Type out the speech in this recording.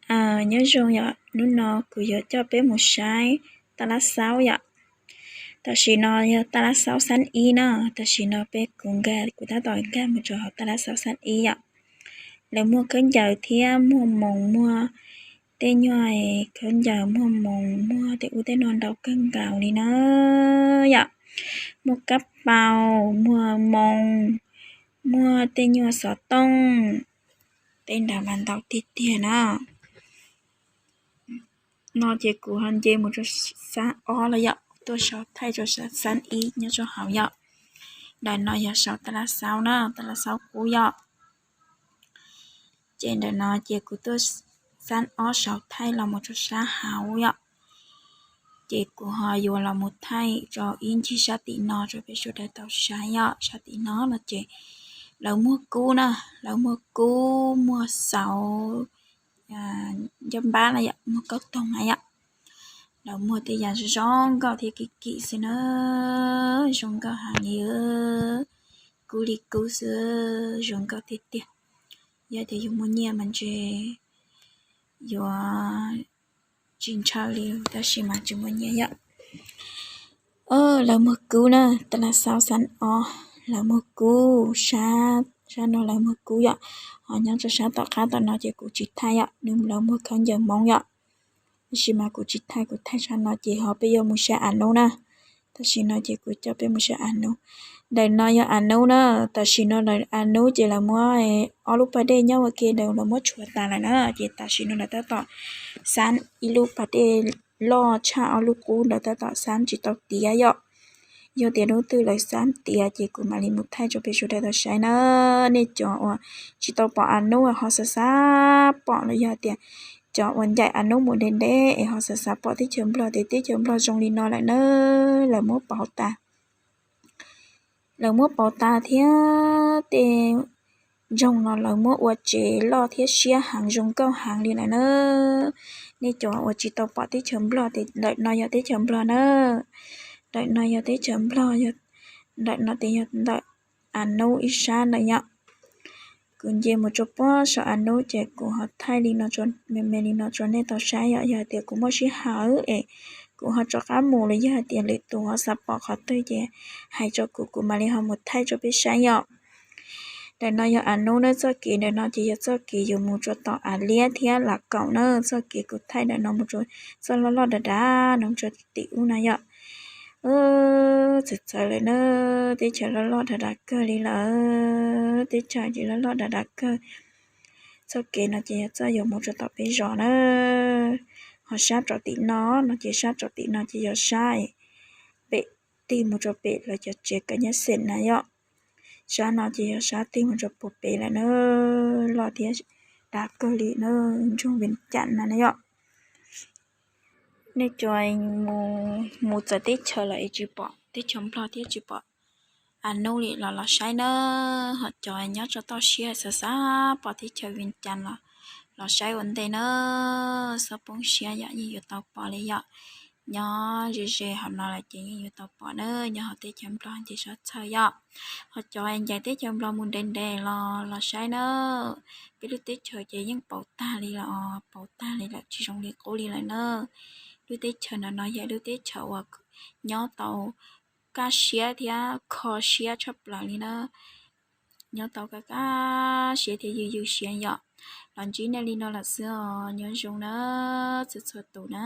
Nyob zoo yom, hnub no kuv yuav coj peb mus saib tab laj xaub yom. Tam sim no yog tab laj xaub xab ib na, tam sim no peb kuv nkag, kuv tab tom nkag mus rau hauv tab laj xaub xab ib yom. Lawv muag khaub ncaws thiab muag moos, muag tej nyuag khaub ncaws, muag moos, muag tej ub tej no ntau kawg nkaus li na yom. Muag kab paus, muag moos, muag tej nyuag xov tooj, tej ntawd mas ntau tiag tiag na. No ces kuv ho nce mus rau xab ob lawm yom, tuaj sau thaij rau xab ib nyob rau hauv yom. Ntawm no yog sau tab laj xaub na, tab laj xaub qub yom. Ces ntawm no ces kuv tuaj xab ob sau thaij los mus rau sab hauv yom. Ces kuv ho yuav los mus thaij rau ib ncig sab tim no rau peb sawv daws tau saib yom. Sab tim no no ces lawv muag kub na, lawv muag kub, muag xauv, ncaj npab na yom, muag kauj toog na yom. Lawv muag tej yam zoo nkauj thiab kim kim xwb na, zoo nkauj heev li, kub li kub xwb, zoo nkauj tiag tiag. Yog tias yus muaj nyiaj mas ntshe yuav tsis ntshaw li, tab sis mas tsis muaj nyiaj yom. Lawv muag kub na, tab laj xaub xab ob, lawv muag kub, sab no lawv muag kub yom. Ho nyob rau sab tom qab tom no ces kuv tsis thaij yom, nws lawv muag khaub ncaws Hmoob yom. Tab sis mas kuv tsis thaij, kuv thaij sab no ces ho peb yuav mus saib av nub na. Tam sim no ces kuv coj peb mus saib av nub. Ntawm no yog av nub na, tam sim no lawv av nub ces lawv muab ob lub pas dej nyob ua ke ntawd lawv muab tshuav tas lawm na, ces tam sim no lawv tab tom xab ib lub pas dej loj tshaj ob lub qub ntawd tab tom xab tsis tau tiav yom. Yog tias hnub twg lawv xab tiav ces kuv mam li mus thaij rau peb sawv daws tau saib na. Nej cov uas tsis tau pom av nub ho xav xav pom los yog tias cov uas ncaim av nub mus ntev ntev es ho xav xav pom teb chaws Nplog, ces teb chaws Nplog zoo li no lawm na, lawv muab pauv tas. Lawv muab pauv tas thiab tej ntsoog no lawv muab ua tsev loj thiab siab heev zoo nkauj heev li lawm na. Nej cov uas tsis tau pom teb chaws Nplog ces ntawm no yog teb chaws Nplog na. Ntawm no yog teb chaws Nplog, ntawm no ces yog ntawm av nub ib sab ntawm yom. Kuv nce mus rau puag saum av nub ces kuv ho thaij li no, me me li no rau nej tau saib yom. Yog hais tias kuv muaj sij hawm es kuv ho rov qab mus los yog hais tias lwm tus ho xav pom qhov twg ces hais rau kuv, kuv mam li ho mus thaij rau peb saib yom. Ntawm no yog av nub na, txoj kev ntawm no ces yog txoj kev yuav mus rau tom av liab thiab lav kaum na. Txoj kev kuv thaij ntawm no mus rau txoj loj loj dav dav no rau tim ub na yom. Txawv txawv lawm na, teb chaws loj loj dav dav kawg li lawm, teb chaws ces loj loj dav dav kawg. Txoj kev no ces yog txoj yuav mus rau tom peb zos na. Ho sab rau tim no, no ces sab rau tim no ces yog sab pem, tig mus rau pem lawv cov tsev kawm nyab xeem na yom. Sab no ces yog sab tig mus rau puag pem lawm na, loj thiab dav kawg li na, nroog Vees Cas na na yom. Nej cov mus txawv teb chaws los es tsis pom teb chaws Nplog thiab tsis pom av nub li los los saib na, ho cov nyob rau toj siab xav xav pom teb chaws Vees Cas los los saib ua ntej na, txhob poob siab yom, yeej yuav tau pom li yom. Nyob ze ze hauv no lawm ces yeej yuav tau pom na, nyob hauv teb chaws Nplog ces sab txhawj yom. Ho cov ncaim teb chaws Nplog mus ntev ntev los los saib na, peb lub teb chaws ces yeej pauv tag li lawm, pauv tag li lawm, tsis zoo li qub li lawm na. Lub teb chaws no no yog lub teb chaws uas nyob tau kaj siab thiab kho siab tshaj plaws li na. Nyob tau kaj kaj siab thiab ywj ywj siab yom. Los ntsib nej li no lawm xwb os, nyob zoo na, txhua txhua tus na.